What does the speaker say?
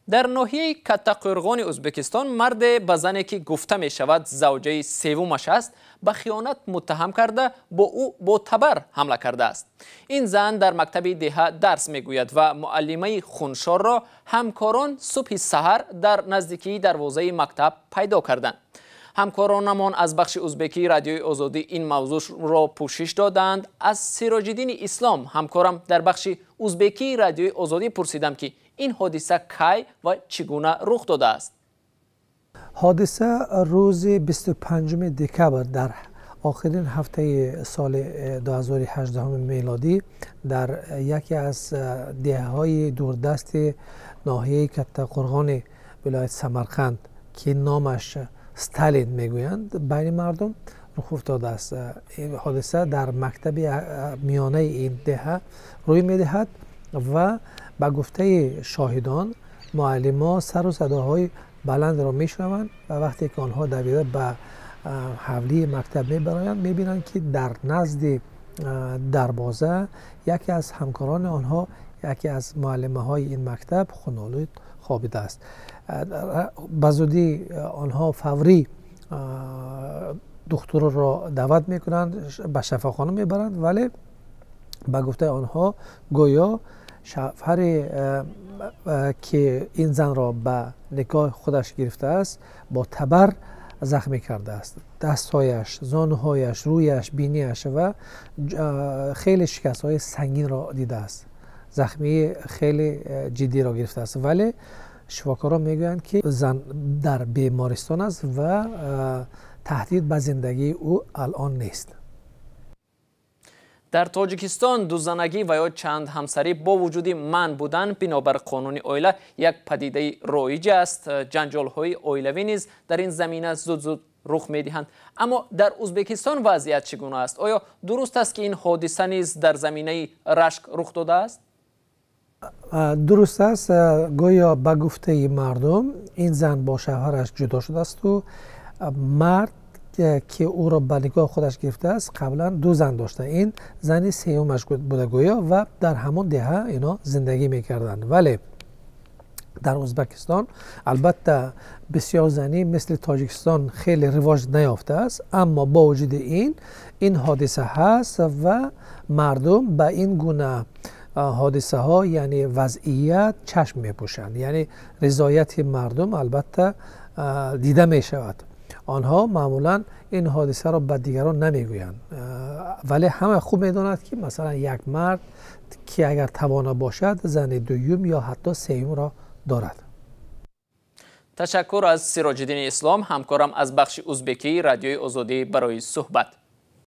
Дар ноҳияи Каттақӯрғони Ӯзбекистон марде ба зане, ки гуфта мешавад завҷаи севумаш аст, ба хиёнат муттаҳам карда, бо ӯ бо табар ҳамла кардааст. Ин зан дар мактаби деҳа дарс мегӯяд ва муаллимаи хуншорро ҳамкорон субҳи саҳар дар наздикии дарвозаи мактаб пайдо карданд. Ҳамкоронамон аз бахши узбекии Радиои Озодӣ ин мавзӯъро пӯшиш доданд. Аз Сироҷиддини Ислом, ҳамкорам дар бахши узбекии Радиои Озодӣ, пурсидам, ки ин ҳодиса кай ва чӣ гуна рух додааст. Ҳодиса рӯзи 25 декабр, дар охирин ҳафтаи соли 2018 мелодӣ, дар яке аз деҳаҳои дурдасти ноҳияи Каттақурғони вилояти Самарқанд, ки номаш Сталин мегӯянд байни мардум, рух афтодааст. Ҳодиса дар мактаби миёнаи ин деҳа рӯй медиҳад ва ба гуфтаи шоҳидон, муаллимо сару садоҳои баландро мешунаванд ва вақте ки онҳо давида ба ҳавлии мактаб мебароянд, мебинанд, ки дар назди дарвоза яке аз ҳамкорони онҳо, яке аз муаллимаҳои ин мактаб, хунолуд хобидааст. Ба зудӣ онҳо фаврӣ духтурро даъват мекунанд, ба шафохона мебаранд, вале ба гуфтаи онҳо, гӯё шавҳаре, ки ин занро ба никоҳи худаш гирифтааст, бо табар захмӣ кардааст: дастҳояш, зонуҳояш, рӯяш, бинияш, ва хеле шикастҳои сангинро дидааст, захмии хеле ҷиддиро гирифтааст. Вале шифокорон мегӯянд, ки зан дар бемористон аст ва таҳдид ба зиндагии ӯ алон нест. Дар Тоҷикистон дузанагӣ ва ё чанд ҳамсарӣ бо вуҷуди манъ будан бинобар қонуни оила як падидаи роиҷ аст. Ҷанҷолҳои оилавӣ низ дар ин замина зуд-зуд рух медиҳанд. Аммо дар Ӯзбекистон вазъият чӣ гуна аст? Оё дуруст аст, ки ин ҳодиса низ дар заминаи рашк рух додааст? Дуруст аст. Гӯё ба гуфтаи мардум, ин зан бо шавҳараш ҷудо шудаасту мард, ки ӯро ба никоҳ худаш гирифтааст, қаблан ду зан дошта, ин зани сеюмаш буда гӯё, ва дар ҳамон деҳа ино зиндагӣ мекарданд. Вале дар Ӯзбекистон албатта бисёрзанӣ мисли Тоҷикистон хеле ривоҷ наёфтааст, аммо бо вуҷуди ин ин ҳодиса ҳаст ва мардум ба ин гуна ҳодисаҳо, яъне вазъият, чашм мепӯшанд, яъне ризояти мардум албатта дида мешавад. Онҳо маъмулан ин ҳодисаро ба дигарон намегӯянд, вале ҳама хуб медонад, ки масалан як мард, ки агар тавона бошад, зани дуюм ё ҳатто сеюмро дорад. Ташаккур аз Сироҷиддини Ислом, ҳамкорам аз бахши узбекии Радиои Озодӣ, барои суҳбат.